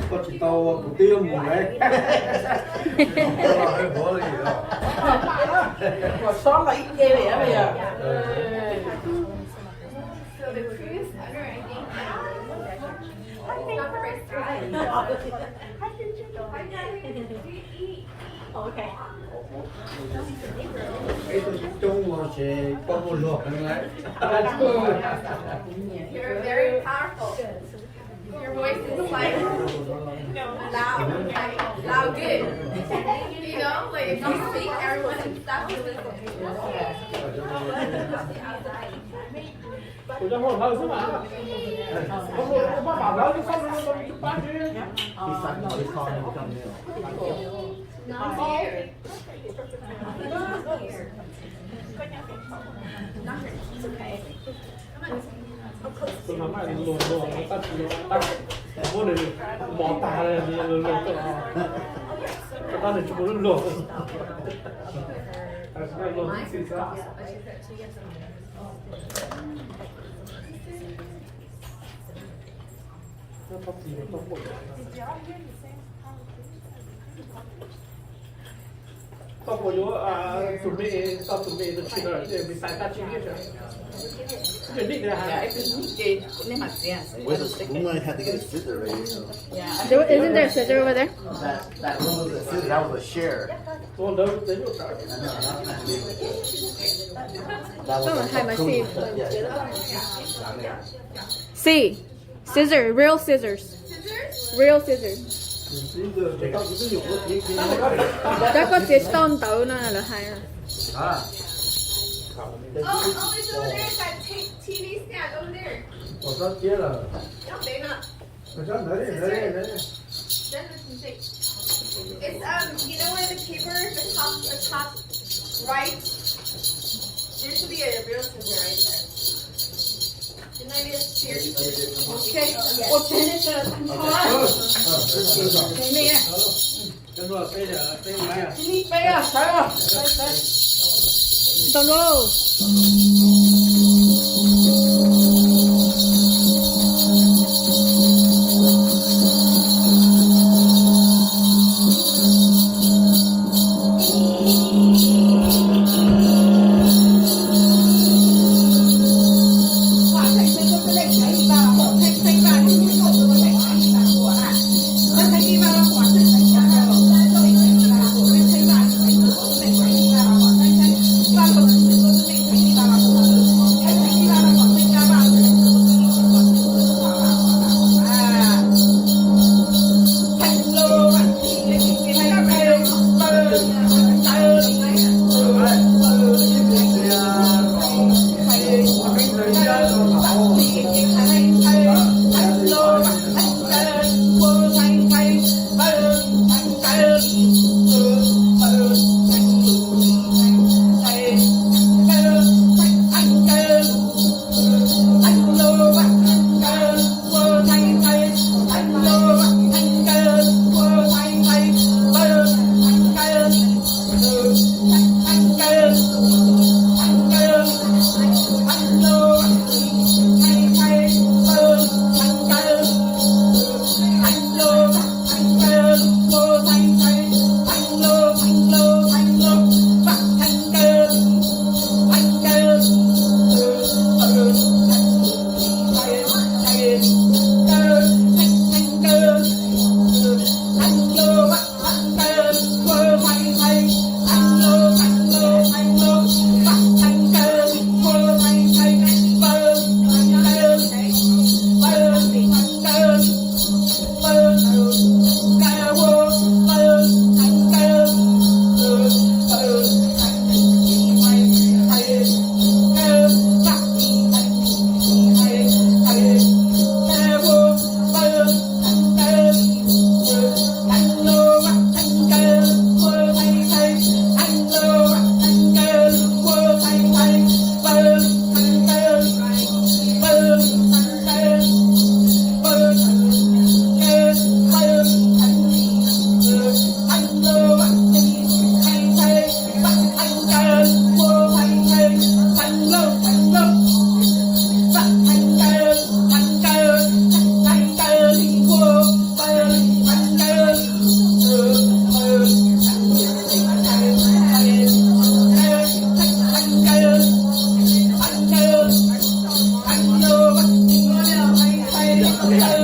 Koj tsis tau, kuv twb yuav mus lawm. Sob los ib ce li. So the cruise under, I think, I think first time. Okay. Peb tug coob coob no ces koj muaj luag heev lawm. You're very powerful. Your voice is like loud, loud, good. You know, like if you speak, everyone in staff will listen. Kuv cov hluas hlawv xwb mas. Kuv hluas, kuv pab pam hlawv, kuv pab hlawv, kuv pab hlawv. Tus no mas luag luag tab sis tab muab nws mov tag, luag luag, tab nws tsis muaj lub luag. Tab sis luag txi xwb. Koj puas yuav tus me, tau tus me tus tsis tau, tus me xais tag tsis kiag sas. Tus nik ntawd hais. Where's the, we might have to get a scissor right here. There, isn't there a scissor over there? That, that one was a scissor, that was a share. Tus ntawd tes nyuj sawv. That was a, a prune cut, yeah. See, scissor, real scissors. Real scissors. Tab koj txiav tsis tau ntawv no lawv hais. Ah. Oh, oh, it's over there, it's that t-, T V stand over there. Ua tsob ciab lawm. Don't say that. Ua tsob ntawd li, ntawd li, ntawd li. Then we can take. It's, um, you know where the paper, the top, the top right? There should be a real scissor right there. Didn't I get a spear? Okay. Ua tsev li, tsev li. Tau lauj.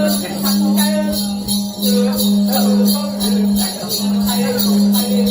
Hos las, hos las, hos las, hos las, hos las, hos las,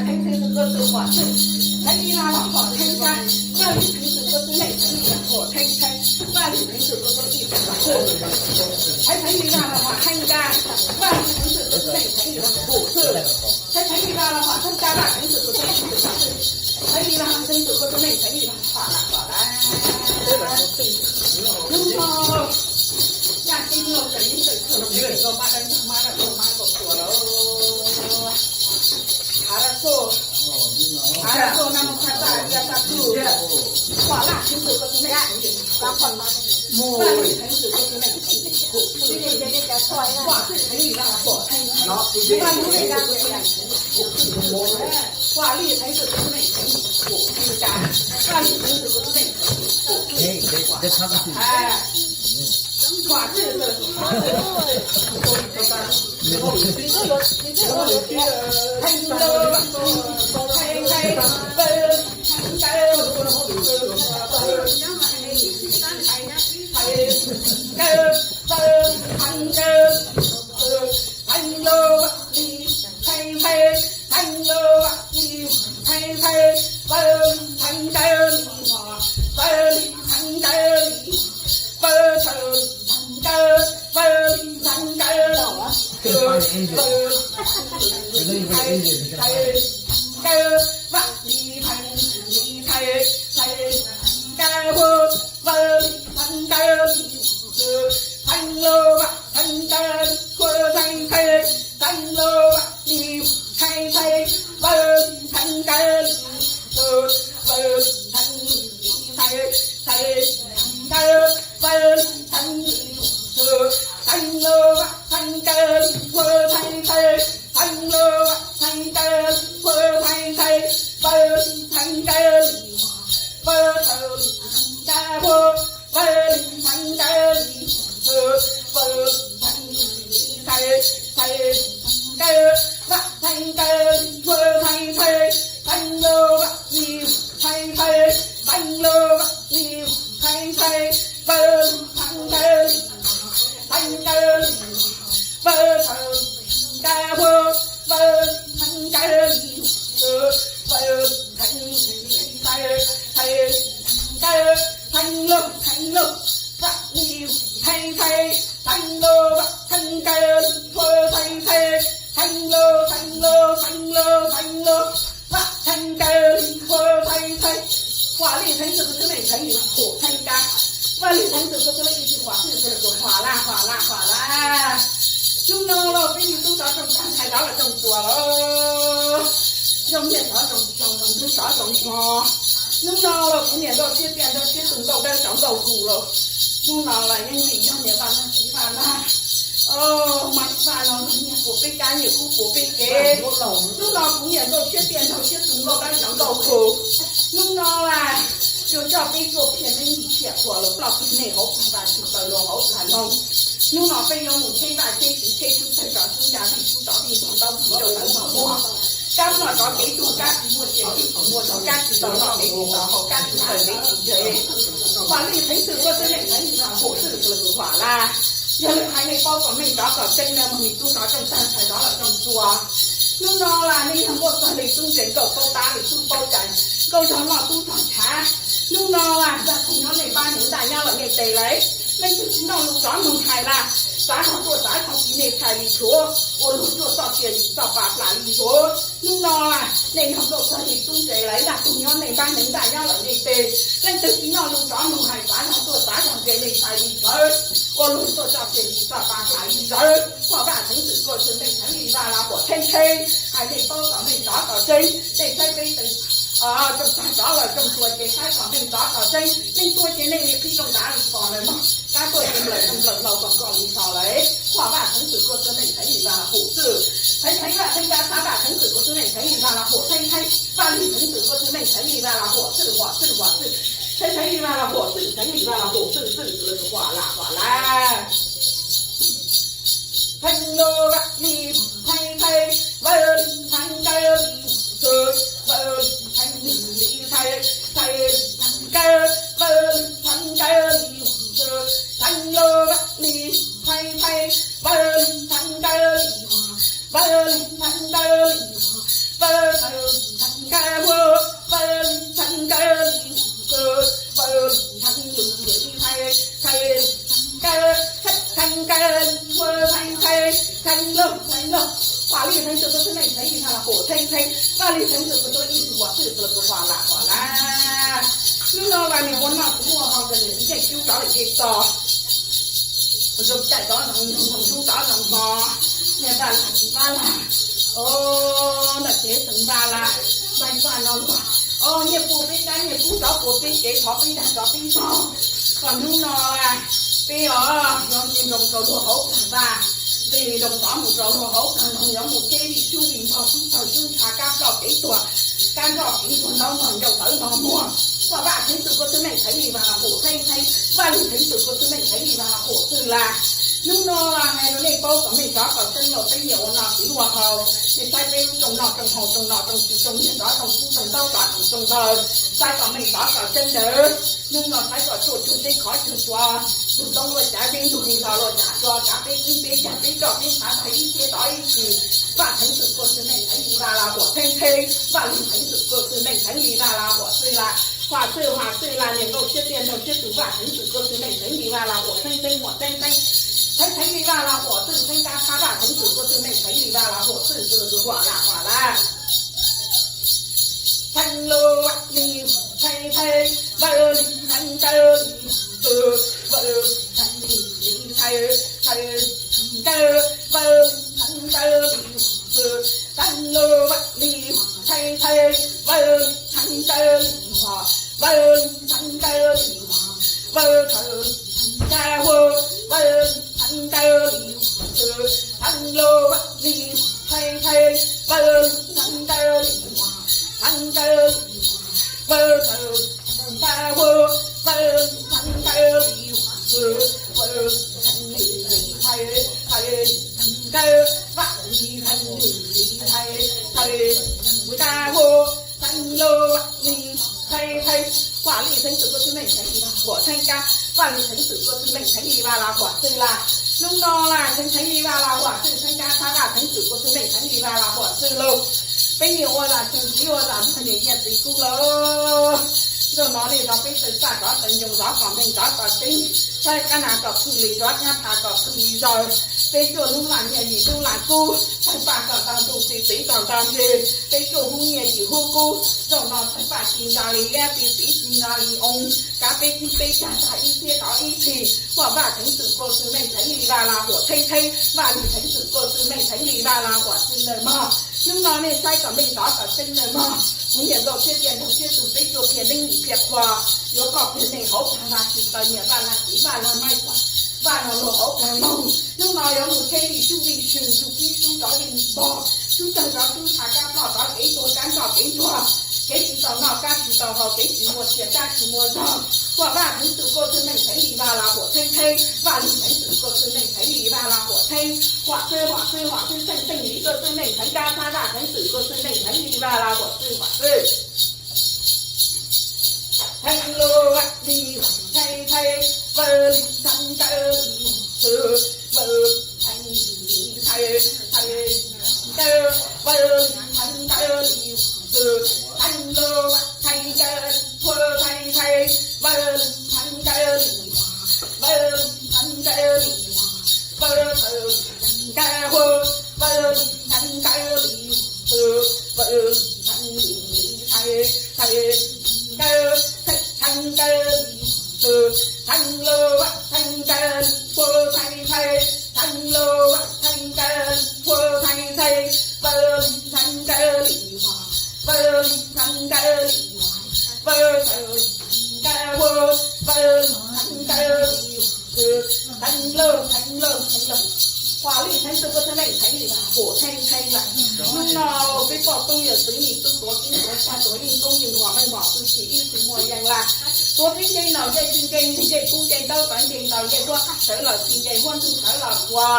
theej theej tus ko tus pom txwj, theej ib laj los pom theej kab, Vaj Lis theej tus ko tus neej theej ib los pom theej theej, Vaj Lis theej tus ko tus ib los pom txwj, theej theej ib laj los pom theej kab, Vaj Lis theej tus ko tus neej theej ib los pom txwj, theej theej ib laj los pom theej kab, Vaj Lis theej tus ko tus neej theej ib los pom txwj, theej ib laj los theej tus ko tus neej theej ib los pom txwj. Hnub no, yaj teb no tseem ib txwm txwm los mus tseem los mas dab mas dab mas kaum tuas lawm. Hav dab xo, hav dab xo na mo tsa tsa ya sa tu. Pom laj theej tus ko tus neej, Vaj Lis theej tus ko tus neej, Vaj Lis theej ib los pom theej, Vaj Lis theej tus ko tus neej, Vaj Lis theej tus ko tus neej, Vaj Lis theej tus ko tus neej, Vawv li theev li, theev los vawv theev, kaw li vawv theev theev, theev los vawv theev, kaw li vawv theev theev, vawv li theev kaw li, vawv theev li theev kaw, vawv li theev kaw li, vawv li theev li theev, theev li theev kaw, vawv theev kaw li vawv theev theev, theev los vawv li theev theev, theev los vawv li theev theev, vawv li theev kaw li, theev kaw li, vawv theev kaw, vawv li theev kaw li, vawv li theev li theev, theev li theev kaw, theev los theev los vawv li theev theev, theev los vawv theev kaw li vawv theev theev, theev los theev los theev los theev los vawv theev kaw li vawv theev theev. Huam li theev xwm kua txwb meej theev li huam theev kab, vaj li theev xwm kua txwb meej ib tsis huam xwb, huam laj huam laj huam laj. Hnub no los peb yug tub rov rooj tag, ntxhais rov los rooj tuas los, zoo nyiaj rov zoo zoo, zoo ntub rov zoo hmo. Hnub no los kuv niam nkauj siab tiaj nrog siab tus nkauj dawb rov nkauj hu los, hnub no los yeej vim yog niam Vaj Nag txiv Vaj Nag, Maiv Vaj no nyiaj puas peb kab, nyiaj kub puas peb kev. Hnub no kuv niam nkauj siab tiaj nrog siab tus nkauj dawb rov nkauj hu. Hnub no las, cua coj peb tuaj phiaj neeb yim phiaj qhua los ploj pig nej hauv plag vaj, tshwm plaws los hauv plag loog. Hnub no peb yuav mus cheb vaj cheb tsev, cheb tub tawg rov tub ncaj, vij tub tov vij npog ntaub vij rau lawv mos muag. Kab ploj rov kev tuag, kab tsis muaj tsiaj kev tsis muaj txhu, kab tsis tau noj kev tsis tau haus, kab tsis tau kev tsis ntshe. Huam li theev xwm kua txwb meej theev li vaj huam xwb, huam laj. Yog lwm haiv neeg paub kom meej rov kom tseeb, nws tub rov rooj tag, ntxhais rov los rooj tuas. Hnub no las nej yog nkauj txog li tub ntse, nkauj paub tab li tub paub cai, nkauj zog noj tub txog tshav. Hnub no las zaj tug nyob nej pab neeg ntaj nyob lawm nej tes lawm, leej twg tsis noj lus rov mloog hais las, xav zog tuaj xav zog tis nej txhais li tshuav, ua luag tuaj txoj sia yim txoj pa plam li tshuav. Hnub no las nej yog nkauj txog li tub ntse lawm, zaj tug nyob nej pab neeg ntaj nyob lawm nej tes, leej twg tsis noj lus rov mloog hais, xav zog tuaj xav zog tis nej txhais li tshuav, ua luag tuaj txoj sia yim txoj pa plam li tshuav. Huam vaj theev xwm kua txwb meej theev li vaj las huam theeb theeb, hais nej paub kom meej rov kom tseeb, nej saib peb tes rooj tag rov los rooj tuas ces saib kom meej rov kom tseeb, nej tuaj ces nej li qhib rooj nrad li pom lawm mog, kab tuaj ces nplawm rooj nplawm hlau kom nkaus li hlo lawm. Huam vaj theev xwm kua txwb meej theev li vaj las huam xwb, theev theev vaj theev kab, huam vaj theev xwm kua txwb meej theev li vaj las huam theeb theeb, vaj li theev xwm kua txwb meej theev li vaj las huam xwb, huam xwb, huam xwb, theev theev li vaj las huam xwb, theev li vaj las huam xwb xwb, huam las huam las. Theev los vaj li theev theev, vawv li theev kaw li, vawv li theev li theev, theev li theev kaw, vawv li theev kaw li, theev los vaj li theev theev, vawv li theev kaw li, vawv li theev kaw li, vawv li theev kaw, vawv li theev kaw li, vawv li theev li theev, theev li theev kaw, theev kaw li vawv theev theev, theev los theev los. Huam li theev xwm kua txwb meej theev li vaj las huam theeb theeb, vaj li theev xwm kua txwb ib tsis huam xwb, huam las huam las. Hnub no las niam ua noj kuv muaj hau, niam txiv ncej cub rov lawm ncej txo, zoo caij rov zoo, zoo hnub rov zoo hmo. Niam Vaj Las txiv Vaj Las, o, nram tsev xeev Vaj Las, Vaj Vaj no luag, o, nyiaj puas peb kab, nyiaj kub rov puas peb kev, thov peb dag rov peb zog. Kom hnub no peb os, yog nce nroos rau luag hauv plag vaj, nqis nroos rov mus rau luag hauv plag loog, yuav mus cheb vij tub vij npog, tub tawg tub ntsha, kab ploj kev tuag, kab nroj kev tuag, ntaub npog ncauj tawv npog muag. Huam vaj theev xwm kua txwb meej theev li vaj las huam theeb theeb, vaj li theev xwm kua txwb meej theev li vaj las huam xwb las. Hnub no hais rau nej paub kom meej rov kom tseeb los peb nyias ua noj txiv ua hau, nej saib peb lub rooj noj rooj haus, rooj noj rooj txiv, rooj nyiaj rov rooj kub, rooj ntaub rov rooj npawg, saib kom meej rov kom tseeb ntawd. Hnub no saib kom tsuaj tsuag teb khov tsuag tsuav, tug toob luaj cav peb ntug, li hlo luaj cav tso, cav peb kub peb cag, peb roj peb ntshav, tag ib txhiab tov ib txhis. Vaj theev xwm kua txwb meej theev li vaj las huam theeb theeb, vaj li theev xwm kua txwb meej theev li vaj las huam xwb las. Huam xwb, huam xwb las niam nkauj siab tiaj nrog siab tus, vaj theev xwm kua txwb meej theev li vaj las huam theeb theeb, huam theeb theeb, theev theev li vaj las huam xwb, theeb kab thab vaj theev xwm kua txwb meej theev li vaj las huam xwb, huam las huam las. Theev los vaj li theev theev, vawv li theev kaw li, vawv li theev li theev, theev li theev kaw, vawv li theev kaw li, theev los vaj li theev theev, vawv li theev kaw li, vawv li theev kaw li, Vawv thawv nkaj huab, vawv thawv nkaj li huam xwb, thawv lo vaj li huam thaiv thaiv, vawv thawv nkaj li huam, thawv nkaj li huam, vawv thawv nkaj huab, vawv thawv nkaj li huam xwb, vawv thawv li thaiv thaiv, thawv nkaj vaj li thaiv li thaiv thaiv, nkaj huab thaiv lo vaj li thaiv thaiv. Huam li Theev Xwm Kua Txwg Meej Theev Li Vaj Huam Theej Kab, vaj li Theev Xwm Kua Txwg Meej Theev Li Vaj Laj Huam Xwb laj. Hnub no laj Theev Theev Li Vaj Laj Huam Xwb, Theej Kab txhab vaj Theev Xwm Kua Txwg Meej Theev Li Vaj Laj Huam Xwb lauj. Peb yeej ua zam tsees txiv ua zam ntxawg niam yaj txiv kub lauj. Zaum no nej zov peb tawg paj zov tawg ncoo zov kom meej zov kom tseeb, txhawb kab nas kom phwj li zov kab pha kom phwj li zog. Peb cuaj hnub laj nyiaj yim hnub laj kub, tawg paj kom tau ntuj txi txiv kom tau ntseg, peb cuaj hnub nyiaj yim hnub kub. Zaum no tawg paj ci ntsa li liab, txi txiv ci ntsa li oo, kav peb tib peb cag tag ib txhiab tau ib txhis. Huam vaj Theev Xwm Kua Txwg Meej Theev Li Vaj Laj Huam Theej Theeb, vaj li Theev Xwm Kua Txwg Meej Theev Li Vaj Laj Huam Xwb nawb mog. Hnub no nej saib kom meej zov kom tseeb nawb mog. Kuv niam nkauj thiab tiaj nraug thiab tus peb cuaj phiaj neeb yim phiaj qhua, yuav koj pliag nej hauv plag vaj tsis taws niam vaj laj txiv vaj laj maib vaj no luag hauv plag loog. Hnub no yuav mus cheb vij sub vij sw, sub kib sub rov vij npog, sub tawg rov sub ntsha, kab ploj rov kev tuag, kab nroj kev ntuag, kev tsis tau noj kab tsis tau haus, kev tsis muaj sia kab tsis muaj zog. Huam vaj Theev Xwm Kua Txwg Meej Theev Li Vaj Laj Huam Theej Theeb, vaj li Theev Xwm Kua Txwg Meej Theev Li Vaj Laj Huam Theeb. Huam xwb huam xwb huam xwb, Theej Theev Li Kua Txwg Meej Theev Kab txhab vaj Theev Xwm Kua Txwg Meej Theev Li Vaj Laj Huam Xwb, huam xwb. Theev lo vaj li Theev Theeb, vawv li Theev Nkawd li Huam Xwb, vawv Theev li Theev, Theev Nkawd, vawv li Theev Nkawd li Huam Xwb, Theev lo vaj Theev Nkawd, vawv li Theev Nkawd li Huam, vawv li Theev Nkawd li Huam, vawv Theev Nkawd huab, vawv li Theev Nkawd li Huam Xwb, vawv li Theev li Theev, Theev Nkawd, Theev Nkawd li Huam Xwb, Theev lo vaj Theev Nkawd li huab, Theev Nkawd, Theev lo vaj Theev Nkawd li huab, Theev Nkawd, vawv li Theev Nkawd li Huam, vawv li Theev Nkawd li Huam, vawv Theev Nkawd huab, vawv li Theev Nkawd li Huam Xwb, Theev lo, Theev lo, Theev lo. Huam li Theev Xwm Kua Txwg Meej Theev Li Vaj Laj Huam Theej Theeb laj. Hnub no peb poj tub yawm txwv me tub tuav keeb tuav tsag tuav yeej tub yeej huam meej mom txwj chim ib txwm muaj yeej laj. Tuav peb nce no nce txwj nce nce kub nce ntaub tawv nce ntaus nce huab qab sawv los txi nce huab ntug sawv los ua.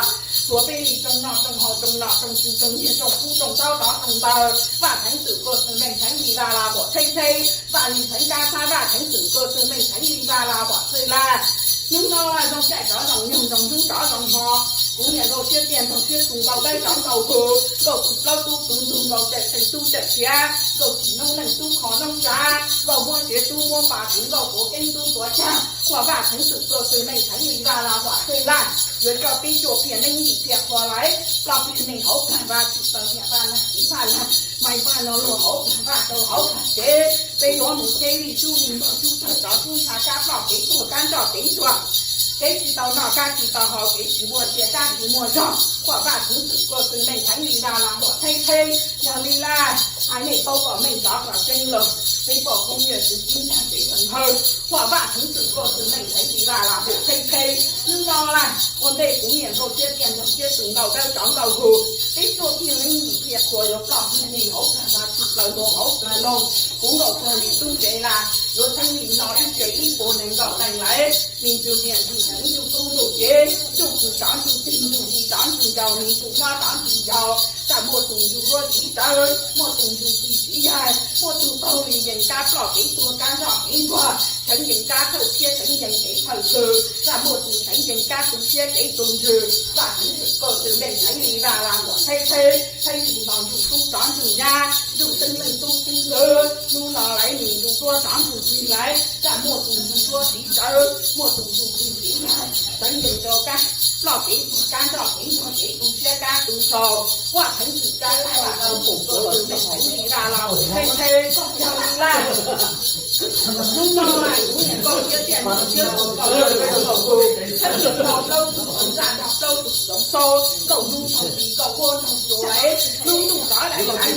Tuav peb li rooj noj rooj haus rooj nom rooj tswv rooj nyiag rooj kub rooj taub rov rooj ntaws. Vaj Theev Xwm Kua Txwg Meej Theev Li Vaj Laj Huam Theej Theeb, vaj li Theev Nkawd txhab vaj Theev Xwm Kua Txwg Meej Theev Li Vaj Laj Huam Xwb laj. Hnub no zoo caij rov zoo nyoog, zoo hnub rov zoo hmo. Kuv niam nkauj thiab tiaj nraug thiab tus nkauj dawb rov nkauj hwm, nkauj tus plaub tub tus ntug, nkauj cawm seej tub cawm siav, nkauj tsim noob neej tub kho noob tsav, nkauj muab tsev tub muab pa tiv, nkauj tuav keeb tub tuav tsag. Huam vaj Theev Xwm Kua Txwg Meej Theev Li Vaj Laj Huam Xwb laj. Yuav coj peb cuaj phiaj neeb yim phiaj qhua lawm, ploj pliag nej hauv plag vaj tsis taws niam vaj laj txiv vaj laj maib vaj no luag hauv plag vaj rau hauv plag tsev. Peb yuav mus cheb vij sub vij npog, sub tawg rov sub ntsha, kab ploj kev tuag kab nroj kev ntuag, kev tsis tau noj kab tsis tau haus, kev tsis muaj sia kab tsis muaj zog. Huam vaj Theev Xwm Kua Txwg Meej Theev Li Vaj Laj Huam Theej Theeb. Yog li laj, hais nej paub kom meej zov kom tseeb lauj, peb poj koob yawm txwv tib ntag peb ua nthawj. Huam vaj Theev Xwm Kua Txwg Meej Theev Li Vaj Laj Huam Theej Theeb. Hnub no laj ua ntej kuv niam nkauj thiab tiaj nraug thiab tus nkauj dawb rov nkauj hwm, peb cuaj phiaj neeb yim phiaj qhua yuav ploj pliag nej hauv plag vaj tsis taws luag hauv plag loog. Kuv nkauj txog li tub tsev laj, yuav txheeb li no ib tsev ib puas nees nkaum leej lawm. Me ntsuj niam ntsuj txiv ntsuj tub ntsuj cev, ntsuj kwv rov ntsuj tij, ntsuj tij rov ntsuj yau, me ntsuj hlob rov ntsuj yau, txaj muaj tus ntsuj duab txiv tsawv, muaj tus ntsuj txij txiv yaig, muaj tus taug li yees kab ploj kev tuag kab nroj kev ntuag, tseev yees kab thawj siab tseev yees kev thawj xwm, txaj muaj tus tseev yees kab tu siab kev tu ntsws. Vaj Theev Xwm Kua Txwg Meej Theev Li Vaj Laj Huam Theej Theeb, Theev Li no ntsuj tub rov ntsuj nyab, ntsuj xeeb leej tub xeeb nkawd, hnub no lawv ntsuj duab rov ntsuj txij lawm, txaj muaj tus ntsuj duab txiv tsawv, muaj tus ntsuj txij txiv yaig, Txeev yees rau kab, ploj kev tuag kab, nroj kev nrog kev tu siab kab tu sau, Vaj Theev Txwm kab, Vaj Theev Txwm koj tus meej Theev Li Vaj Los Theeb Theb yog li laj. Hnub no kuv niam nkauj thiab tiaj nrog thiab kuv nkauj yog kab nrog kuv, thiab tus nkauj plaub tus ntxhais nrog plaub tus txoov xau, nkauj hnub nrog txiv nkauj huab nrog tsuas, hnub ntuj rov daim hav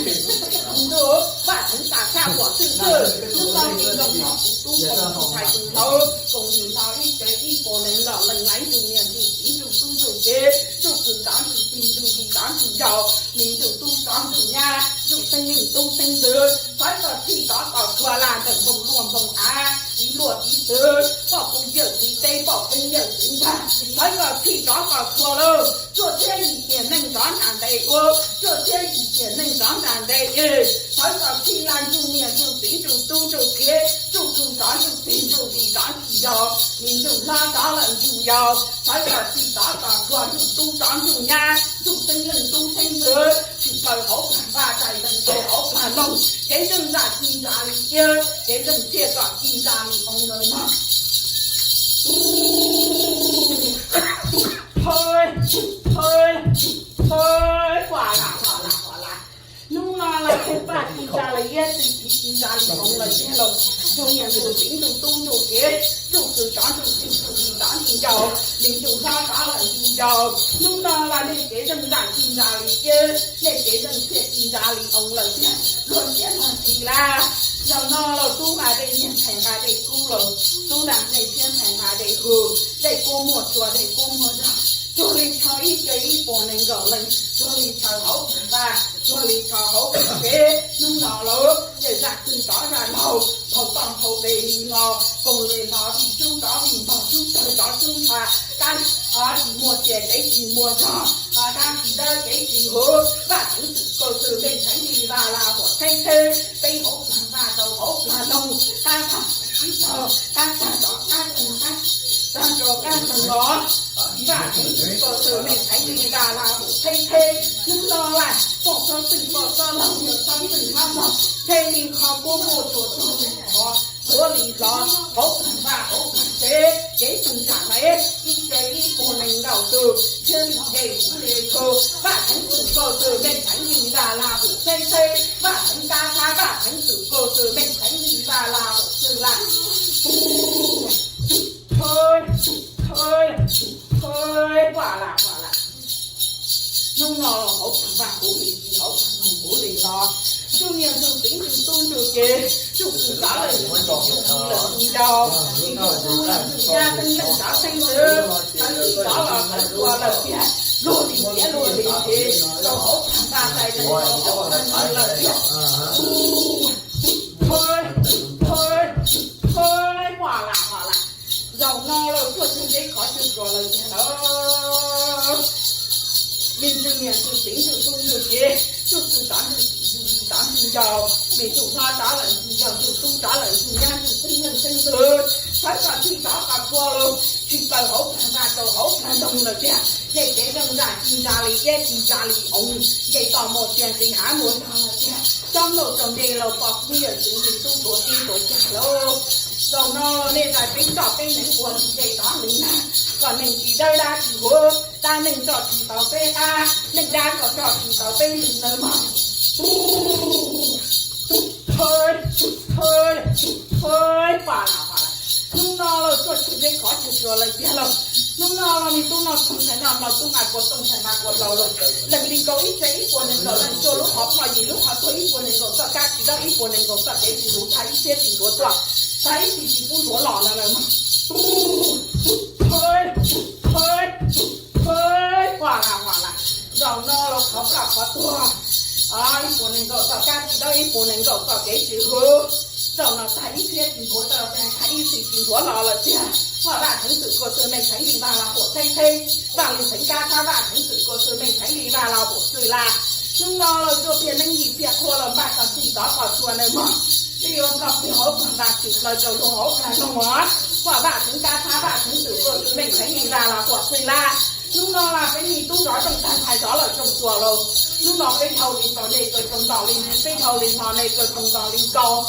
ntuj, Vaj Theev Txwm tag sab huam xwb xwb, hnub no txiv nkauj nrog kuv tub koom tus ntxhais tus hlob, koom nim no ib tsev ib puas nees nkaum leej, laiv ntsug niam ntsug txiv ntsug tub ntsug kev, ntsug kwv txov ntsug tij ntsug tij txov ntsug yau, me ntsug tub txov ntsug nyab, ntsug xeeb leej tub xeeb ntxwv, thov kom txhij rov kom txhua laj ntawm npoo luaj npoo av, txiv luaj txiv twv, poj phooj ywg txiv teb poj phooj ywg txiv ntxawg, thov kom txhij rov kom txhua lawm, cuaj txhiab yim tiam neej rov nram ntev ua, cuaj txhiab yim tiam neej rov nram ntev es, thov kom txhij laj ntsug niam ntsug txiv ntsug tub ntsug kev, ntsug kwv txov ntsug tij ntsug tij txov ntsug yau, me ntsug hlob rov lawm ntsug yau, thov kom txhij rov kom txhua ntsug tub rov ntsug nyab, ntsug xeeb leej tub xeeb ntxwv, tsis paws hauv plag vaj, tsis paws hauv plag loog, kev zeej zaj ci ntsa li iab, kev zeej txhiaj kom ci ntsa li oo ntawd no. Thawj, thawj, thawj, pua las pua las pua las. Hnub no los thawj paj ci ntsa li iab, txhiaj ci ntsa li oo lawm tiag lauj. Ntsug niam ntsug txiv ntsug tub ntsug kev, ntsug kwv txov ntsug tij ntsug tij txov ntsug yau, me ntsug hlob rov lawm ntsug yau. Hnub no los nej kev zeej zaj ci ntsa li iab, nej kev zeej txhiaj ci ntsa li oo lawm tiag, luag siab luag txim lawm. Zaum no los tub nqa dej nyiaj ntxhais nqa dej kub los, tub nqa dej thiab ntxhais nqa dej hu, dej kub muaj txhua dej kub muaj zog, cuag li rho ib ce ib puas nees nkaum leej, cuag li rho hauv plag vaj, cuag li rho hauv plag kev. Hnub no los yawm zaj twg rov zaj laug, thaum toj thaum pem li no, koom li no vij tsub rov vij npog, tsub tawg rov tsub ntxha, dab tsis muaj txiag kev tsis muaj zog, dab tsis dawb kev tsis huv, Vaj Theev Txwm Kaus Xwm Meej Theev Li Vaj Laj Huam Theeb Theb, peb hauv plag vaj rau hauv plag loog, dab tag tsib taug, dab tag rov dab tag, tag rov dab tag los, Vaj Theev Txwm Kaus Xwm Meej Theev Li Vaj Laj Huam Theeb Theb, hnub no laj poj txhob twm poj txhob laug, yawg txhob twm hab mog, theb li qhov kuab muaj txhua txog li qhov, txhua li los hauv plag vaj hauv plag tsev, kev txoos zam mas ib ce ib puas nees nkaum tus, thiaj li nce kuv li txhua, Vaj Theev Txwm Kaus Xwm Meej Theev Li Vaj Laj Huam Theeb Theb, Vaj Theev Kab Thab, Vaj Theev Txwm Kaus Xwm Meej Theev Li Vaj Laj Huam Xwm Laj. Thawj, thawj, thawj, pua las pua las. Hnub no hauv plag vaj kuv li ci, hauv plag loog kuv li los, ntsug niam ntsug txiv ntsug tub ntsug kev, ntsug kwv txov lawm ntsug tij ntsug tij lawm ntsug yau, me ntsug tub lawm ntsug nyab, xeeb leej txov xeeb ntxwv, txawv txij rov los txawv txhua lawm tiag, luag li tiav luag li txiv, rau hauv plag vaj sai leej rau hauv plag loog lawm tiag. Thawj, thawj, thawj, pua las pua las. Zaum no los tuaj txog ntsib qhov tswv tuag lawm tiag lauj. Me ntxhw niam ntxhw txiv ntxhw tub ntxhw kev, ntxhw tub rov ntxhw txiv ntxhw txiv rov ntxhw yau, me ntxhw hlob rov lawm ntxhw yau, ntxhw tub rov lawm ntxhw nyab ntxhw xeeb leej xeeb ntxwv, txhawb kom txhij rov kom txhua los, tsis paws hauv plag vaj rau hauv plag loog lawm tiag. Nej kev zeej zaj ci ntsa li iab ci ntsa li oo, nce toj muaj txiag nqis hav muaj zog lawm tiag. Coob lauj, txog nte los poj phooj ywg txwv li tub tuav tib tuav cag lauj. Zaum no los nej zais peb nroj peb neev ua tsis nce tov li nag, kom neeg tsis dawb dab tsis huv, dab neeg tso tsis tau peb qab, neeg dab tso tso tsis tau peb ntws nawb mog. Thawj, thawj, thawj, pua las pua las. Hnub no los tuaj txog ntsib qhov tswv tuag lawm tiag lauj. Hnub no los me tub noj toog ntxhais noj hlau, tub nqa kua toog ntxhais nqa kua hlau lauj. Leej li nkaus ib txhiab ib puas nees nkaum leej, cuaj lub qhov ploj yim lub qhov tuag, ib puas nees nkaum txoj kab tsis dawb, ib puas nees nkaum txoj kev tsis huv, thaj ib txhiab tsis nthuav tuaj, thaj ib txhis tsis pub nthuav los no lawm mog. Thawj, thawj, thawj, pua las pua las. Zaum no los qhov ploj qhov tuag, ib puas nees nkaum txoj kab tsis dawb, ib puas nees nkaum txoj kev tsis huv. Zaum no thaj ib txhiab tsis nthuav tuaj, thaj ib txhis tsis nthuav los lawm tiag. Poj Vaj Theev Txwm Kaus Xwm Meej Theev Li Vaj Laj Huam Theeb Theb, Vaj Li Theev Kab Thab, Vaj Theev Txwm Kaus Xwm Meej Theev Li Vaj Laj Huam Xwm Laj. Hnub no los tuaj phiaj neeb yim phiaj qhua los npaj kom txhij tov kom txhua nawb mog. Twb yuav nplog plig hauv plag vaj tshwm plaws rau luag hauv plag loog mog. Poj Vaj Theev Kab Thab, Vaj Theev Txwm Kaus Xwm Meej Theev Li Vaj Laj Huam Xwm Laj. Hnub no los peb me tub zov rooj tag ntxhais zov lawm rooj tuag lauj. Hnub no peb dhau li nto nej kaw rooj nto li ntsis, peb dhau li nto nej kaw rooj nto li nkaus.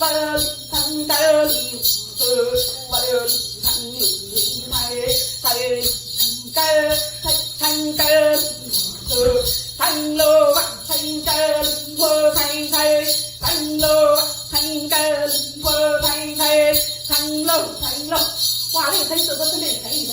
Vawv li theeb kawg li, vawv li theeb li li thaiv, thaiv li theeb kawg, thaiv theeb kawg li, theeb lauj, theeb kawg li, vawv thaiv thaiv, theeb lauj, theeb kawg li, vawv thaiv thaiv, theeb lauj, theeb lauj. Ua li theeb txwm koj txwj neej theeb li,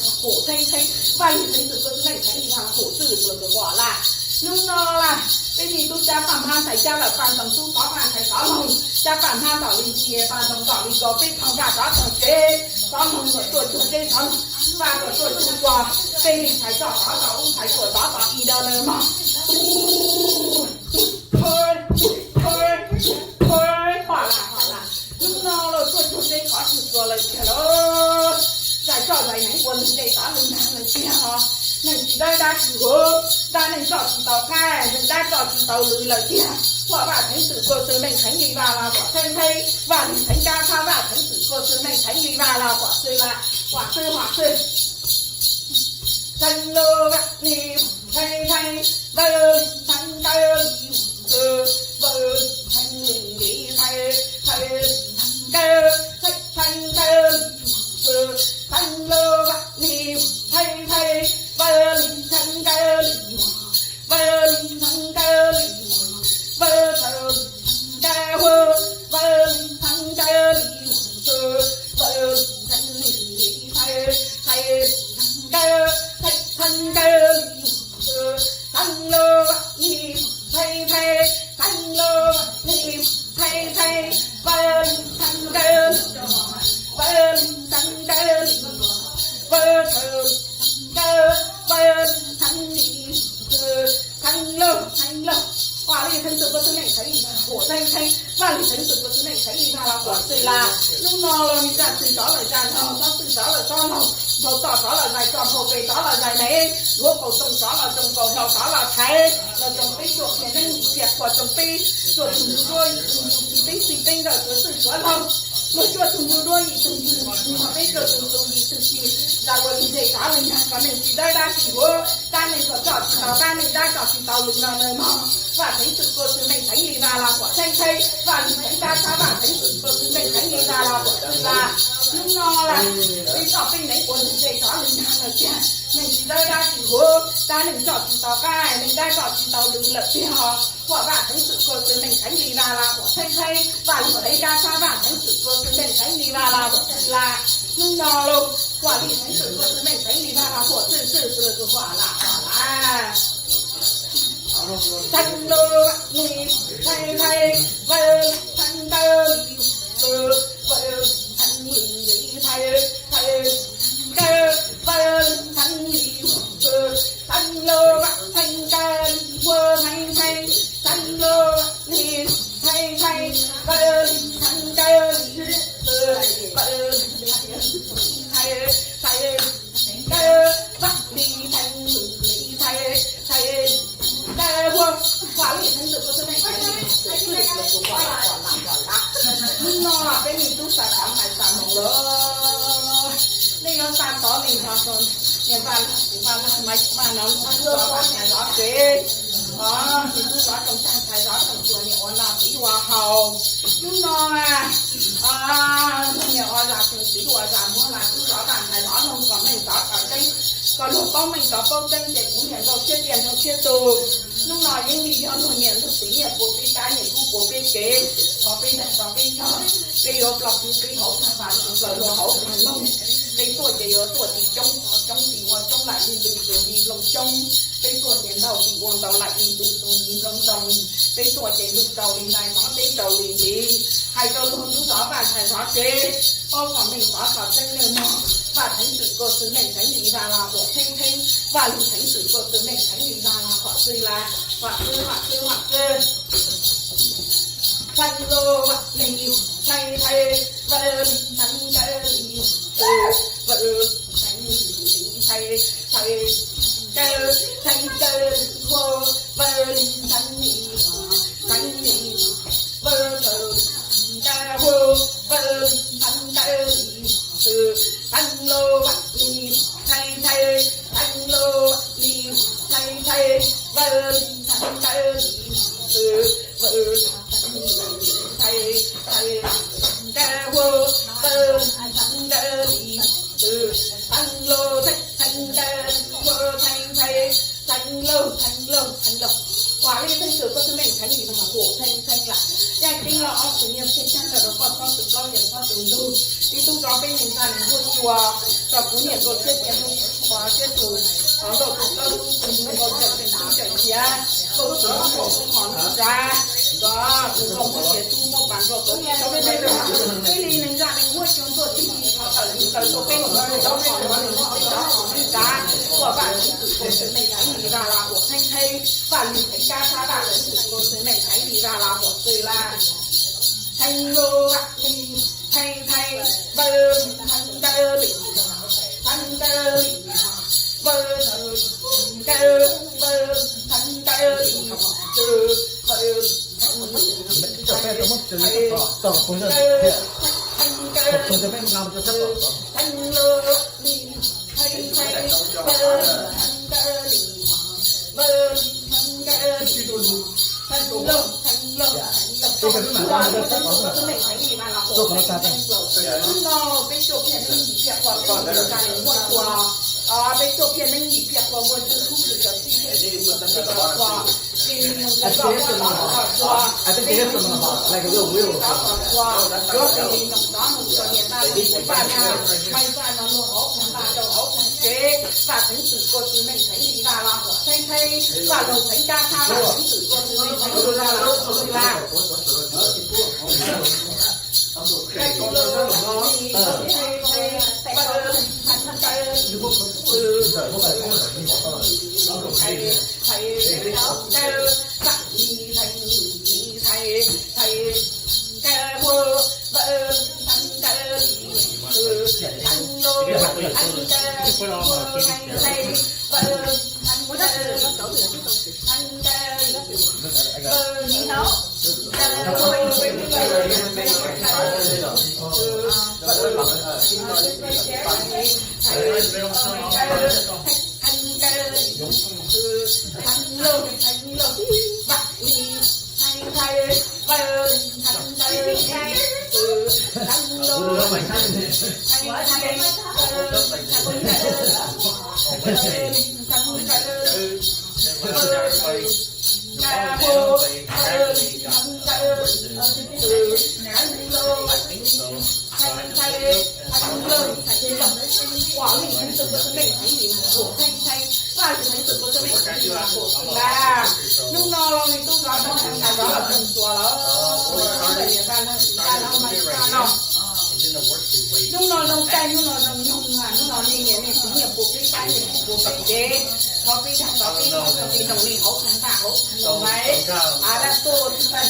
vaj li theeb txwm koj txwj neej theeb li, vaj li qhum txwj los tus vaj laj. Hnub no laj, peb me tub cab paj hmab ntxhais cab lawm, paj ntxoog tub tov vaj ntxhais tov loog, cab paj hmab tom li nti, paj ntxoog tom li ko, peb thaum vaj tov txog tsev, tov loog kom tuaj cuag tsev, tov loog vaj kom tuaj cuag ko, peb li ntxhais txoj tov txog ub, ntxhais tuaj tov txog i do nws mog. Ua li, ua li, hnub no los tuaj cuag tsev qhov twg tuaj lawm tiag lauj. Zais txoj zais neeb ua neeg nce tov neeg nag lawm tiag os. Neeg tsis dawb dab tsis huv, dab neeg txoj tsis tau qaib, neeg dab txoj tsis tau lwm lawm tiag. Huaj vaj theeb txwm kua xwb neej theeb li vaj los huam theeb theeb, vaj li theeb kab txhab vaj theeb txwm kua xwb neej theeb li vaj los huam xwb la, huam xwb huam xwb. Theeb lauj, vaj li theeb theeb, vawv li theeb kawg li, vawv li theeb li li thaiv, thaiv li theeb kawg, thaiv theeb kawg li, theeb lauj, vaj li theeb theeb, vawv li theeb kawg li, vawv li theeb kawg li, vawv thaiv li theeb kawg, vawv li theeb kawg li, vawv li theeb li li thaiv, thaiv li theeb kawg, thaiv theeb kawg li, theeb lauj, vaj li theeb theeb, theeb lauj, vaj li theeb theeb, vawv li theeb kawg li, vawv li theeb kawg li, vawv thaiv li theeb kawg, vawv li theeb li, theeb lauj, theeb lauj. Ua li theeb txwm kua xwb neej theeb li, huam theeb theeb, vaj li theeb txwm kua xwb neej theeb li, vaj los huam xwb la. Hnub no los zaj txwm tov lawm zaj laug, txoj txwm tov lawm txoj laug, nphau txoj tov lawm zais txoj, nphau pes tov lawm zais neeb, duav qaum toom tov los toom qaum, hlau tov los thaiv, los tsoom peb tuaj qhia neeb qhia qhua, tsoom peb tuaj tug ntsuj duab yim tug ntsuj ci, teeb txi teeb nkawm tuav txwj tuav laug, los tuaj tug ntsuj duab yim tug ntsuj ci, peb tuaj tug ntsuj yim tug ci, zais ua li ntse tov li nag kom neeg tsis dawb dab tsis huv, dab neeg kom txoj tsis tau qaib, neeg dab txoj tsis tau lwm no na mog. Vaj theeb txwm kua xwb neej theeb li vaj los huam theeb theeb, vaj li theeb kab txhab vaj theeb txwm kua xwb neej theeb li vaj los huam xwb la. Hnub no laj, peb txoj peb neeb ua li ntse tov li nag lawm tiag, neeg tsis dawb dab tsis huv, dab neeg txoj tsis tau qaib, neeg dab txoj tsis tau lwm lawm tiag. Huaj vaj theeb txwm kua xwb neej theeb li vaj los huam theeb theeb, vaj li theeb kab txhab vaj theeb txwm kua xwb neej theeb li vaj los huam xwb la. Hnub no los huaj li theeb txwm kua xwb neej theeb li vaj los huam xwb xwb xwb los tus huam lam huam lam. Theeb lauj, vaj li theeb theeb, vawv li theeb kawg li, vawv li theeb li li thaiv, thaiv li theeb kawg, vawv li theeb li li, theeb lauj, vaj li theeb kawg li, vawv theeb theeb, theeb lauj, vaj li theeb theeb, vawv li theeb kawg li, vawv li theeb li thaiv, thaiv li theeb kawg, vaj li theeb li li thaiv, thaiv li theeb kawg, huaj, huaj li theeb txwm kua xwb neej theeb li, txwm kua xwb los tus huam lam huam lam huam lam. Hnub no peb me tub xav xav hais xav hmoov lawm, nej yuav xav tov li no, niam vaj, vaj, vaj no, vaj ntxhais zov tsev, o, tus tub zov tsoom tag, ntxhais zov tsoom cuag, niam ua noj txiv ua haus. Hnub no na, niam ua zam tsees, txiv ua zam muag, vaj ntxhais zov, vaj ntxhais zov noog kom meej zov kom tseeb, kom luag paub meej zov paub tseeb ces kuv niam nrog thiab tiaj nrog thiab tug. Hnub no yeej li yog luag niam luag txiv nyiaj puas peb kab, nyiaj kub puas peb kev, zov peb ntag zov peb yog, peb yuav ploj peb hauv tag vas tsis plaws luag hauv tag loog. Peb tuaj ces yuav tuaj tsis coob, coob tsis ua coob laim li ntws tus li nplooj xyoob. Peb tuaj ces ntaug tsis ua ntau laim li ntws tus li nplooj ntoo. Peb tuaj ces ntuj rau li ntais, teb rau li ntiv. Hais rau luag tub zov vaj ntxhais zov tsev, paub kom meej pov kom tseeb neej mog. Vaj theev xwm kua xwm meej theev li Vaj Laj Huam Theeb Theeb, Vaj Lug theev xwm kua xwm meej theev li Vaj Laj Huam Xwb Laj, Huam Xwb, Huam Xwb, Huam Xwb. Theev Lug, Vaj Lug, Theev Theev, Vaj Lug, Theev Theev, Vaj Lug, Vaj Lug, Theev Theev, Theev Theev, Vaj Lug, Theev Theev, Vaj Lug, Theev Theev, Vaj Lug, Theev Theev, Vaj Lug, Theev Theev, Xwb, Theev Lug, Vaj Lug, Theev Theev, Theev Lug, Vaj Lug, Theev Theev, Vaj Lug, Theev Theev, Xwb, Vaj Lug, Theev Theev, Theev Lug, Vaj Lug, Theev Theev, Xwb, Theev Lug, Theev Theev, Theev Lug, Theev Theev, Theev Lug, Theev Lug. Ua li theev xwm kua xwm meej theev li Vaj Laj Huam Theeb Theeb lawm. Yaj ceeb los ob tug niag pheej tshaj tawm rau koj txhob tus plaub yawg txhob tus ntug. Ib tug zov peb neeg ntxhais neeg huab cua, rau kuv niam nkauj thiab tias hnub qhuav thiab tus, nkauj tus plaub tub tus ntug nkauj cawm tseem tub cawm cia, nkauj tub tub qhov tub qhov hnub tsav, nkauj tus nkauj muab xiav tub muab pas nkauj tau tib tau peb peb li neeg ntxhais neeg huab cua ntuaj tib tawm tawm rau peb mus rau qhov hnub tsav, ua Vaj Lug theev xwm kua xwm meej theev li Vaj Laj Huam Theeb Theeb, Vaj Lug theev kab sab Vaj Lug theev xwm kua xwm meej theev li Vaj Laj Huam Xwb Laj. Theev Lug, Vaj Lug, Theev Theev, Vaj Lug, Theev Theev, Vaj Lug, Theev Theev, Vaj Lug, Vaj Lug, Theev Theev, Vaj Lug, Theev Theev, Vaj Lug, Theev Theev, Vaj Lug, Theev Lug, Theev Theev, Vaj Lug, Theev Theev, Vaj Lug, Theev Lug, Theev Lug. Ua li theev xwm kua xwm meej theev li Vaj Laj Huam Theeb Theeb lawm. Hnub no peb tuaj phiaj neeb yim phiaj qhua peb mus ntsa li muaj cua, peb tuaj phiaj neeb yim phiaj qhua muaj cwj kub kws cov txij thiab cov txhua, tsis li noog tov kom muaj tov kom txhua, tsis li noog tov kom txhua, tsis li noog tov mus rau niam vaj lug txiv vaj na, maiv vaj no luag hauv qhov vaj rau hauv qhov tsev, Vaj theev xwm kua xwm meej theev li Vaj Laj Huam Theeb Theeb, Vaj Lug theev kab sab Vaj theev xwm kua xwm meej theev li Vaj Laj Huam Xwb Laj. Ua li theev xwm kua xwm meej theev li Vaj Lug Theev Theev, Vaj Lug theev xwm kua xwm meej theev li Vaj Lug Xwb Laj. Hnub no los nws tub zov tau ntxhais zov los tau ntxhua lawm. Ntawm niam vaj leej txiv vaj leej maiv vaj no. Hnub no zoo caij, hnub no zoo nyoog, hnub no nej niam nej txiv nyiam puas peb saib, nyiam puas peb cev, thov peb dag thov peb nyob, thov peb noog nej hauv qhov vaj hauv qhov maiv. Av dab tuaj tsis pab xyov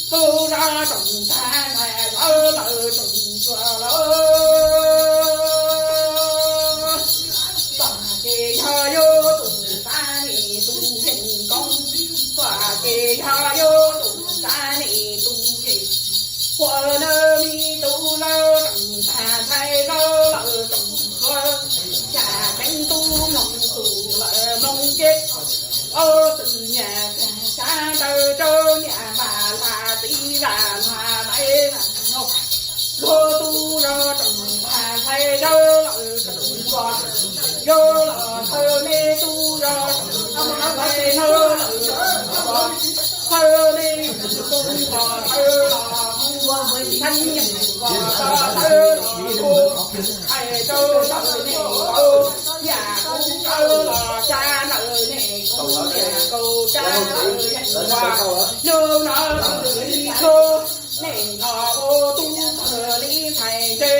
Tub zov tsoom ntxhais ntxhais zov lawm tsoom ntsuag lawm. Tom ces yog yus tus Ces ob tug niam txiv sab ntawd rau niam vam las txiv vam las maiv vam no, luag tub zog tsoom tag ntxhais yawg lawm tsoom ntxhua, yawg los thawj nej tub zog tsoom tag ntxhais yawg lawm tsoom ntxhua, thawj nej tub los thawj los hu, thawj los thawj los hu, hais rau lawm nej tau, yam kuv tawv los xa lawm nej kuv, yam kuv tsa lawm nej ua, hnub no li koj nej los ua tub tawg li ntxhais ntse,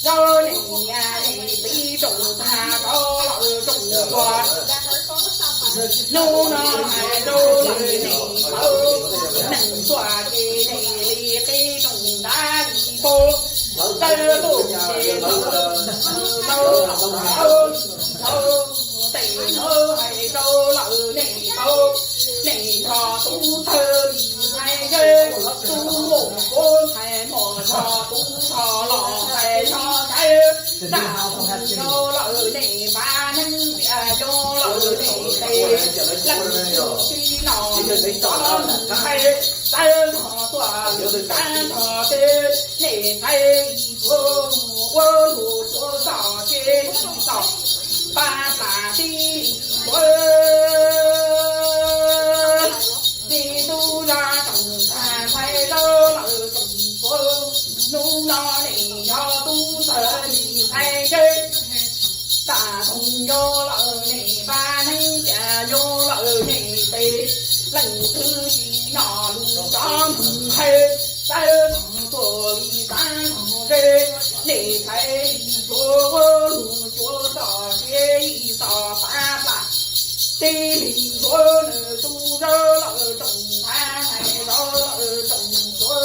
yog nej niam nej txiv tsoom tag tau lawm tsoom ntxhua. Hnub no hais rau lawm nej tau, neeg tuaj ces nej li qe tsoom ntab li pog, tawg tuaj ces tau tau tau tau, tes no hais rau lawm nej tau, nej nrog tub tawg li ntxhais ntse, tub muaj kuv ntxhais muaj nrog tub nrog los ntxhais nrog ntxhais, nram yog lawm nej npab neeb tias yog lawm nej tes, leej twg tsis los nws ntxhais, tawg nrog tuaj nws tab nrog tes, nej ntxhais li tsuav ua lug tsuav txoj kev txom, pab plam tib li tsuav. Li tub zog tsoom tag ntxhais yawg lawm tsoom ntxhua, hnub no nej yog tub tawg li ntxhais ntse, tam toog yog lawm nej npab neeb tias yog lawm nej tes, leej twg tsis noj lus cov ntxhais, tawg tuaj li txav nrog ze, nej ntxhais li tsuav ua lug tsuav txoj kev txom pab plam tib li tsuav. Nws tub zog lawm tsoom tag ntxhais yawg lawm tsoom ntxhua,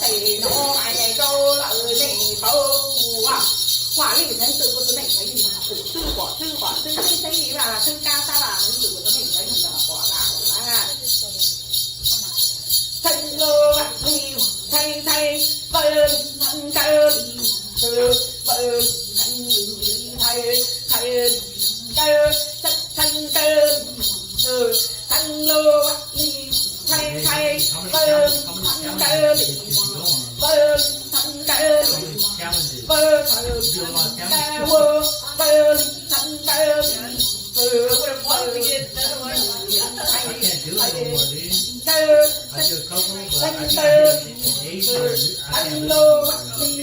tes no hais rau lawm nej tau, huam li theej txwm kuv tus neeg ntxhais li, huam xwb huam xwb huam xwb xeeb xeeb li vaj las xeeb kab sab las theej txwm kuv tus neeg ntxhais li los huam las huam las. Theej lub vaj li ntxhais ntxhais, vawj li ntxhais nkawd li ntxhais, vawj li ntxhais nkawd li ntxhais, vawj li ntxhais nkawd, theej nkawd li ntxhais, theej lub vaj li ntxhais ntxhais, vawj li ntxhais nkawd li, vawj li ntxhais nkawd li, vawj li ntxhais nkawd, vawj li ntxhais nkawd li ntxhais, vawj li ntxhais nkawd, theej nkawd li ntxhais, theej lub vaj li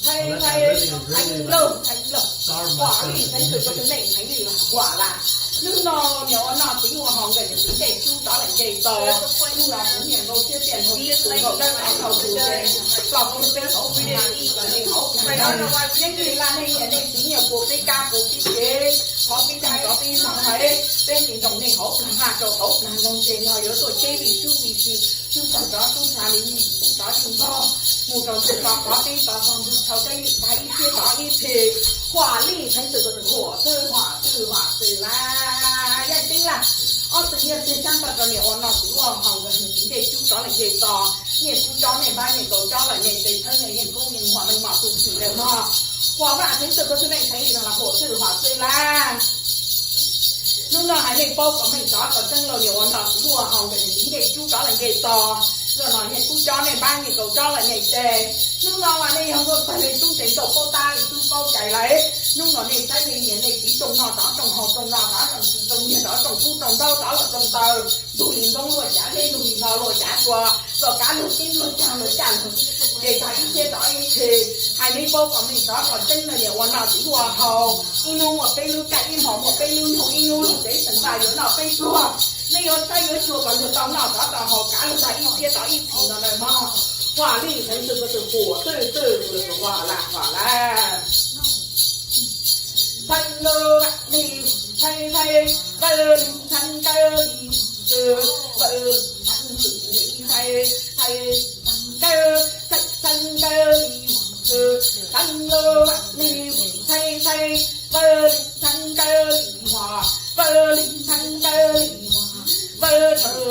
ntxhais ntxhais, theej lub, theej lub, huam li theej txwm kuv tus neeg ntxhais li los huam las. Hnub no niam ua noj txiv ua haus nkawd nws txiv ncej cub rov lawm nce txo. Hnub no kuv niam nkauj siab tiaj nraug siab tus nkaus dawb nkaus tus ces los kuv peb hauv kuv peb ib kom nej hauv kuv peb, yeej vim laj nej niam nej txiv nyiam puas peb kab puas peb kev, qhov peb dag rov peb noj hais, peb nce nroos nej hauv plag maj rau hauv plag nroog ces no yuav tuaj ceb vij sub vij si, sub txog rov sub ntsha li, sub rov sub nrog, mus rau ntug rov qhov teb tov tog ntug thaum teb tag ib txhiab tov ib txhis, huam li theej txwm kuv tus huam xwb huam xwb huam xwb lawm. Yaj teb laj, ob txwm yog txwm xyab tau rau niam ua noj txiv ua haus nkawd nws txiv ncej cub rov lawm nce txo, nyiaj kub cob nej npab nyiaj kaus cob lawm nej tes thawb nej yeej kub yeej huam neej mom tu txim lawm mog. Huam vaj theej txwm kuv tus neeg ntxhais li no los huam xwb huam xwb lawm. Hnub no hais nej paub kom meej tov kom tseeb los niam ua noj txiv ua haus nkawd nws txiv ncej cub rov lawm nce txo, los no nyiaj kub cob nej npab nyiaj kaus cob lawm nej tes. Hnub no mas nej yog nkauj txag li tub tes nkaus paub tab li tub paub cai lawm. Hnub no nej saib nej niam nej txiv rooj noj rov rooj haus, rooj noj rov rooj txiv, rooj nyiag rov rooj kub, rooj ntaub rov los rooj taw, ntug li ntoob luaj cav deb, ntug li hlo luaj cav tsua, luaj kab luaj keeb luaj cag luaj caj luaj, nce tag ib txhiab rov ib txhis. Hais nej paub kom meej tov kom tseeb los niam ua noj txiv ua haus, ib hnub muaj peb lub caij, ib hmo muaj peb lub nyoog, ib hnub luag tsev xeem vaj yuav noj peb pluag. Nej yuav saib yuav xyuas kom luag tau noj rov tau haus, kav luag tag ib txhiab rov ib txhis no na mog. Huam li theej txwm kuv tus huam xwb xwb tus huam lawm huam lawm. Theej lub vaj li ntxhais ntxhais, vawj li ntxhais nkawd li ntxhais, vawj li ntxhais li ntxhais, ntxhais nkawd, ntxhais nkawd li ntxhais, theej lub vaj li ntxhais ntxhais, vawj li ntxhais nkawd li huam, vawj li ntxhais nkawd li huam, vawj li ntxhais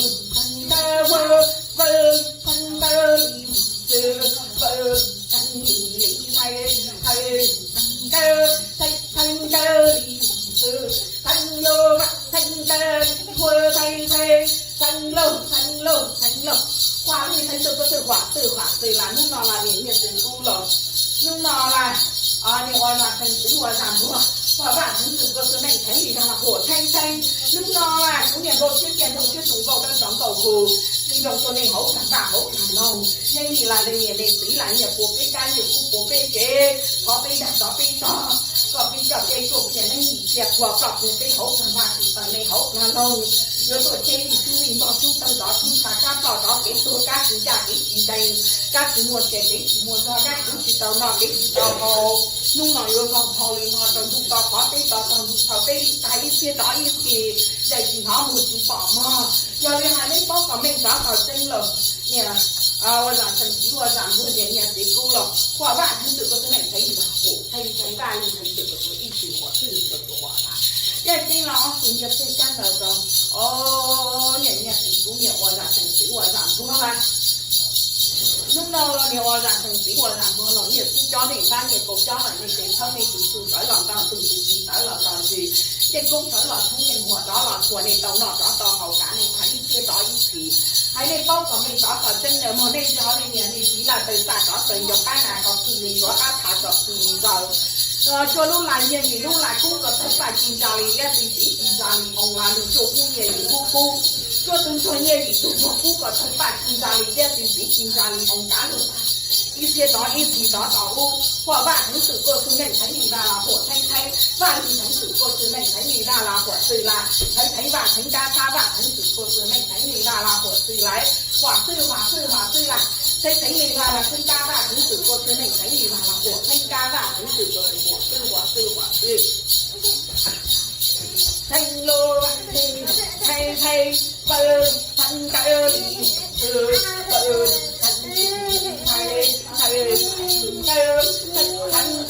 nkawd huam, vawj li ntxhais nkawd li ntxhais, vawj li ntxhais li ntxhais, ntxhais nkawd, ntxhais nkawd li ntxhais, theej lub vaj li ntxhais nkawd Txheeb lauj, txheeb lauj, txheeb lauj, huam li txheeb txwm koj txwj huam txwj huam txwj las hnub no las niam nyiaj txiv kub los. Hnub no las niam ua zam txheeb txwv ua zam npuag, huam vaj txheeb txwm koj txwj neej txheeb li dag las huam txheeb txheeb. Hnub no las kuv niam nkaus siab tiaj nraug siab txoos nkaus dawb tsov nkaus hu, txwv nroo rua nej hauv plag vaj hauv plag loog. Yeej li las niam nej txiv las nyiaj puas peb kab nyiaj kub puas peb kev, thov peb dag rov peb tog, kom peb coj peb tuaj qhia neeb yim qhia qhua ploj pug peb hauv plag vaj tsis tau nej hauv plag loog. Yuav tuaj cheb li sub li npog sub tawg rov sub ntsha kab ploj rov kev tuag kab tsis ncaj kev tsis ncees, kab tsis muaj sia kev tsis muaj zog kab kuv tsis tau noj kev tsis tau haus. Hnub no yuav zog dhau li no rau ntuj to qhov peb to tog ntuj thaum peb li tag ib txhiab rov ib txhis, zais tsis hnov mus tsis pom mog. Yog li hais neb paub kom meej rov kom tseeb lawm. Niam ua zam txheeb txwv ua zam npuag niam nyiaj txiv kub los huam vaj txheeb txwm koj txwj neej txheeb li dag huam txheeb txheeb, vaj li txheeb txwm koj txwj ib txwm huam txwj txwm koj txwj huam tas. Yog tseeb los ob txwv nyiaj peb kab ntawd rau, o, niam nyiaj txiv kub niam ua zam txheeb txwv ua zam npuag las. Hnub no los niam ua zam txheeb txwv ua zam npuag los nyiaj kub cob nej fab nyiaj kaus cob los nej tes txhawb nej tus txuj tawv los ntaus tus tus txiv tawv los ntaus ntsis, nyiaj kub tawv los txhub nyiaj huam rov los txhua nej tau noj rov tau haus kav nej tag ib txhiab rov ib txhis. Hais nej paub kom meej rov kom tseeb ntawm mog nej tsis hov nej niam nej txiv laj tawg txaj rov tawg nco qab nas kom khw li nchuav qab thav kom khw li ntaus. Tsuas lub laj nyiaj yim lub laj kub kom tawg paj ci ntsa li liab txiv txiv ci ntsa li oo las lug tsuaj kub nyiaj yim kub kub. Tsuas tug ntsuag nyiaj yim tug ntsuag kub kom tawg paj ci ntsa li liab txiv txiv ci ntsa li oo kav lug tag ib txhiab rov ib txhis rov tau ub. Huam vaj txheeb txwm koj txwj neej txheeb li dag las huam txheeb txheeb, vaj li txheeb txwm koj txwj neej txheeb li dag las huam txwj las, txheeb txheeb vaj txheeb kab txhab vaj txheeb txwm koj txwj neej txheeb li dag las huam txwj las, huam txwj huam txwj huam txwj las, txheeb txheeb li dag las txheeb kab vaj txheeb txwm koj txwj neej txheeb li dag las huam txheeb kab vaj txheeb txwm koj txwj huam txwj huam txwj huam txwj. Txheeb lub, txheeb txheeb, pawg txheeb ntawd li, pawg txheeb ntawd, txheeb ntawd, txheeb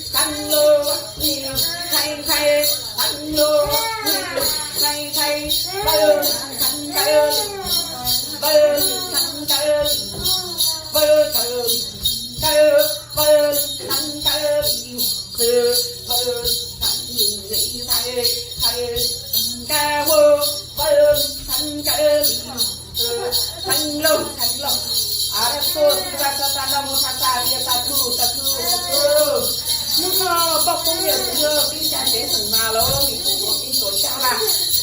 ntawd, txheeb lub, txheeb txheeb, txheeb lub, txheeb txheeb, pawg txheeb ntawd, pawg txheeb ntawd, pawg txheeb ntawd, pawg txheeb ntawd li, pawg txheeb ntawd li, txheeb ntawd, pawg txheeb ntawd li, txheeb lub, txheeb lub. Hnub no poj koob yawm txwv pib cag tsev xeem mas lawm, vim tub tuav pib tuav cag lawm.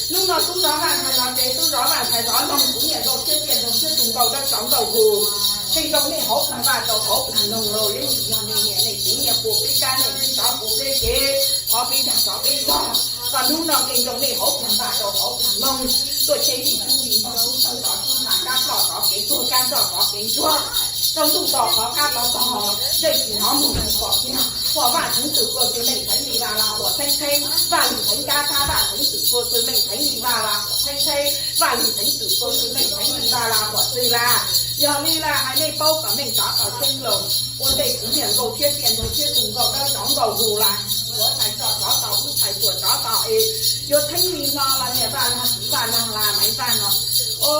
Hnub no tub zov vaj ntxhais zov tsev, tub zov vaj ntxhais zov loog, kuv niam nkaus siab tiaj nraug siab txoos nkaus dawb tsov nkaus hu, qee nroo nej hauv plag vaj rau hauv plag loog los yeej yog nej niam nej txiv nyiaj puas peb kab nej txhib rov puas peb kev, thov peb dag rov peb tog, kom hnub no qee nroo nej hauv plag vaj rau hauv plag loog, tuaj cheb li sub li npog sub tawg rov sub ntsha kab ploj rov kev tuag kab nroj rov kev ntsuag, rau ntuj to qhov kab los tog, zej tsis hnov mus tsis pom kiag, huam vaj txheeb txwm koj txwj neej txheeb li dag las huam txheeb txheeb, vaj li txheeb kab txhab vaj txheeb txwm koj txwj neej txheeb li dag las huam txheeb txheeb, vaj li txheeb txwm koj txwj neej txheeb li dag las huam txwj las. Yog li las hais nej paub kom meej rov kom tseeb lawm, ua ntej kuv niam nkaus siab tiaj nraug siab txoos nkaus dawb tsov nkaus hu las, yuav txhais tso rov tau ub txhais tsuas rov tau es, yuav txheeb li no los niam vaj lag txiv vaj lag las maiv vaj no, o,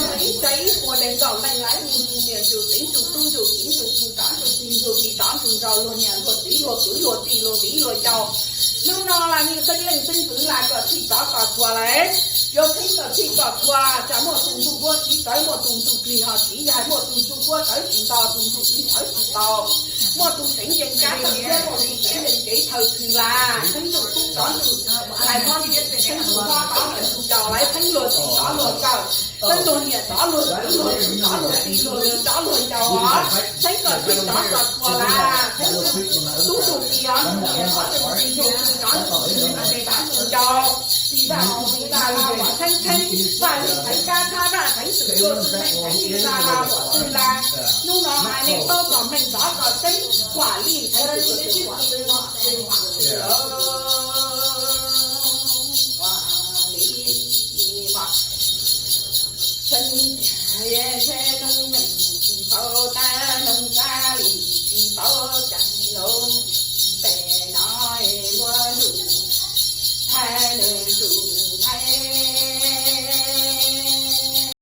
yog ib txhais ib puas deev nkaus leej las ib mus ntsuj niam ntsuj txiv ntsuj tub ntsuj kiv ntsuj tug rov ntsuj txig ntsuj tij rov ntsuj nraug luag niam luag txiv luag kwv luag tij luag viv luag ncaus. Hnub no las nej xeeb leej xeeb ntxwv las kom txhij rov kom txhua lawm, yuav txheeb kom txhij kom txhua, tsam muaj tus ntsuj duab tsiv tawv muaj tus ntsuj plig ho tsiv yaig muaj tus ntsuj duab tawv tsis nto tus ntsuj plig tawv tsis tau, muaj tus seev yees kab thawj thiab muaj tus seev yees kev thawj khw las, txheeb ntsuj tub rov ntsuj, hais txhob txheeb ntsuj tub rov ntsuj ncaus lawm, txheeb luag txiv rov luag kawm, txheeb luag niam rov luag kwv luag tij luag viv rov luag ncaus os, txheeb kom txhij rov kom txhua las, txheeb tub ntsuj plig os ntsuj niam rov ntsuj txiv ntsuj tub rov ntsuj plig rov ntsuj ncaus, txiv vaj txiv vaj las huam txheeb txheeb, vaj li txheeb kab txhab vaj txheeb txwm koj txwj neej txheeb li dag las huam txwj las. Hnub no hais nej paub kom meej rov kom tseeb, huam li txheeb txwm koj txwj huam txwj huam txwj lawm.